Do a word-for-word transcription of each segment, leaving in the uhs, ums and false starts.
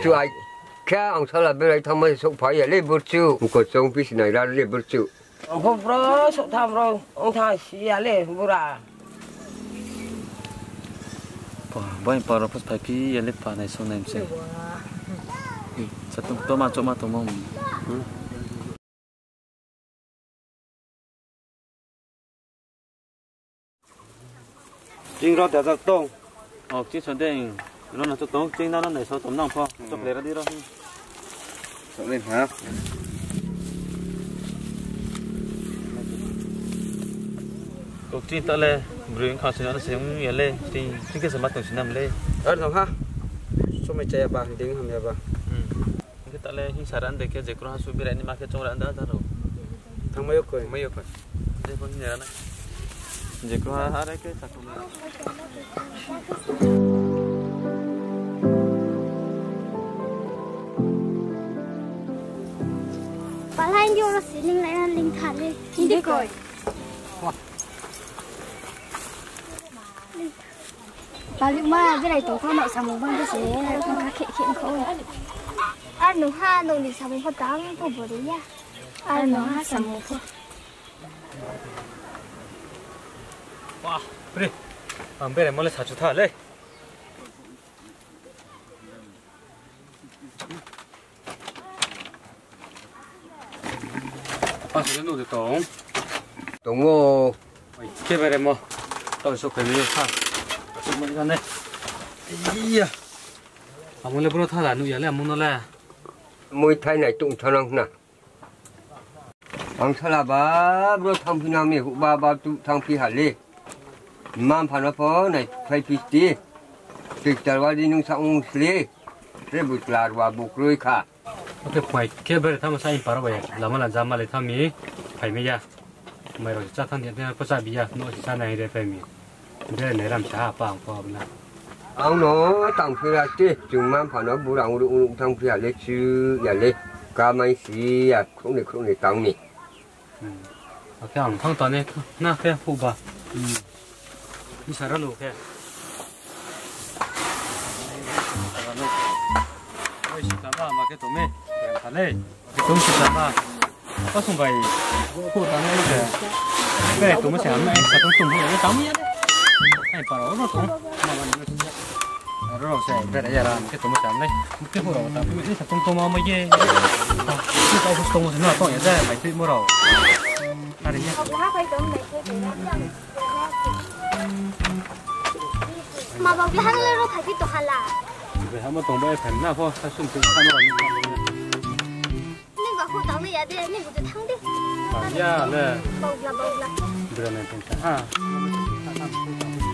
Chu ai khe ang sala berai thanngma se souhphai ya le burchu. Mko chong phi sinai ra le burchu. Ang pho bro souhtha bro, ang tha si ya le bura. Pa, bai pa ro phos phai phi ya le pa nai so nai mse. Sa tung to ma cho ma tongmo. Ching ro da jak tong. O, ching so deng. Ro na cho tong, ching na na nai so tom nang pho. Chok le ra di ro. Sok le ha. Tok ching ta le, brui kha se na se ya le, ching, ching khe se ma tong si nam le. Ar no ha. So mai cha ya ba, ding ham ya ba. Hmm. Hing khe ta le hing sa ra de khe je kro ha su berai ni ma khe chong ra da da ro. Thang mai yo koi. Mai yo koi. Je kro hing ra na. Je kro ha, ha re khe sa kro na. Palai ni oro siling lai na ling tha le. Hindi koi. Palik ma berai tong kho, no samung bang de se, no kha khe khe kho. Ar no ha, no ni samung kho tang kho bori ya. Ar no ha samung kho. Wah, pre. Ang berai mo le sa chu tha le. Apa sore no de tong. Tong o. Oi, khe bere mo. Tong so khe mi sa. Asuk mai jane. Iya. Amo le bro tha la nu ya le amo no le. Mui thai nai tung thanang na. Ang sala ba bro thangphi nang mi, ba ba tu thangphi ha le. Mma-mpha no pho nai phai phi sti. Sister wa di nung sa ong sle. Tre butla rwa bukroi kha. Oke, phai khe bere thamo sa in paro bai. Lama la jama le thami. Phai me ya. Mai ro cha thang dia, ko cha bi ya. No si sa nai re phai mi. Bere nai ram sa apa ang pho na. Ang no tang phi ra ti, chung mma-mpha no burang uruk uruk thang phi ya le chu ya le. Kamai si ya khruh ni khruh ni tang ni. Hmm. Oke, ang thang ta ne na khe hu ba. Hmm. Ni sa ra lu khe. Oi, si ta ma ma khe to me. Khe ta le. Tum si ta ma. Apa sung bai. Ko ta ne ke. Be tum se ham na sa tum tum ya ta mu ya de. Ai pa ro ro tum. Ma ma ni. Ro se be ya ra ke tum se ham ne. Ke ko ro ta ni sa tum tum ma ma ye. Ko ko tum se na to ya de. Mai ti mo ro. Are ya. Ma bak le hang le ro phai phi to hala. Be ha mo tong bai phai na pho sa sum tu sa mo ni. Ni ba hu tang ni ya de, ni bu tu thang de. Ba ya le. Bau bla, bau bla. Bra na thang sa ha.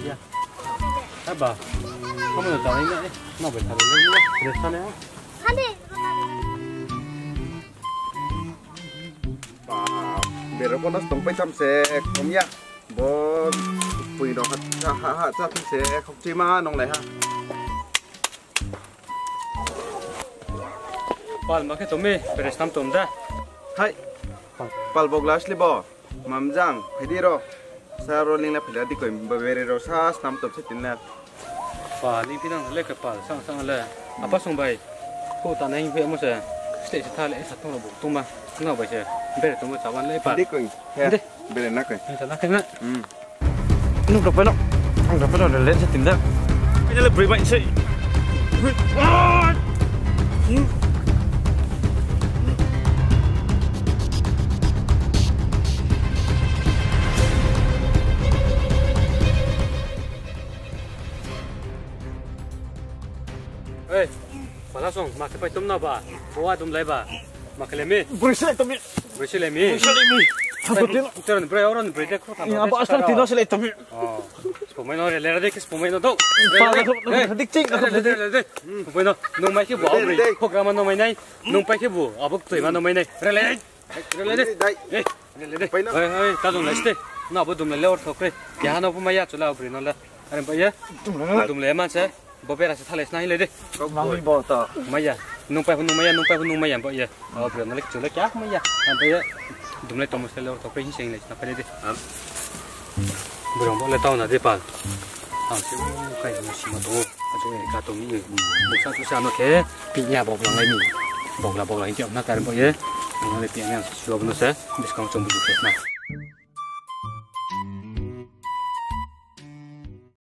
Ya. Ha ba. Ko mo tang ni na. Ma ba sa le. Bra sa le ha. Ha de. Ba, bero ko nas tong pai sam se kom ya. Bo pui no ha ha ha cha phi se khok chi ma nong lai ha. Pal ma khe tome, bere snam tom da. Hai. Pal bo glass le bo. Mamjang, phai di ro. Sa ro ling la phai la di koi, ba bere ro sa snam tom se tin la. Pa, ling phi nang le khe pal, sang sang le. Apa sung bai. Ko ta nai phi mo se. Ste se tha le, sa tong ro bu tong ma. Nang bai se. Bere tong ma sa wan le pa. Di koi. He. Di. Bere na koi. Sa na koi na. Hmm. Nung rao pai no. Nung rao pai no le se tin da. Ai le broi bai se. Ei, pala song, ma khe pai tom na ba? Bo a dum lai ba? Ma khe le mi? Broi se le tom mi. Broi se le mi? Broi se le mi. Sa ko tin. Tor ni broi, oro ni broi de kho ta. Abo asar tin se le tom mi. Oh. Spomai no re, le re de, spomai no do. Pa, na thok, na thok, dik ching, na thok, dik. Spomai no, nung mai khe bo, abo broi. Program no mai nai. Nung pai khe bo, abo toi ma no mai nai. Re le. Re le de. Dai. Eh, re le de. Pai na. Oi, oi, ta dum lai ste. Na bo dum lai le or thok re. Ya no phu ma ya chula obri no le. Are ba ye. Dum lai na. Dum lai man se. Bo bera se thalai sna hi le de. Nang bo ta. Ma ya. Nung pai phu nung ma ya, nung pai phu nung ma ya ba ye. Obri no le chula kya ma ya. Am ba ye. Dum lai to mo se le or thok re hin sing lai sna pai le de. Am. Burang bo le tau na de pal. Ang se kai na si ma to. Chung ye ka tong mi, buksa tusa no khe, ping ya boklang lai mi. Bokla bokla hing khe na kar bo ye. Ang le ping ya suabo no se, buskang chung bu khe na.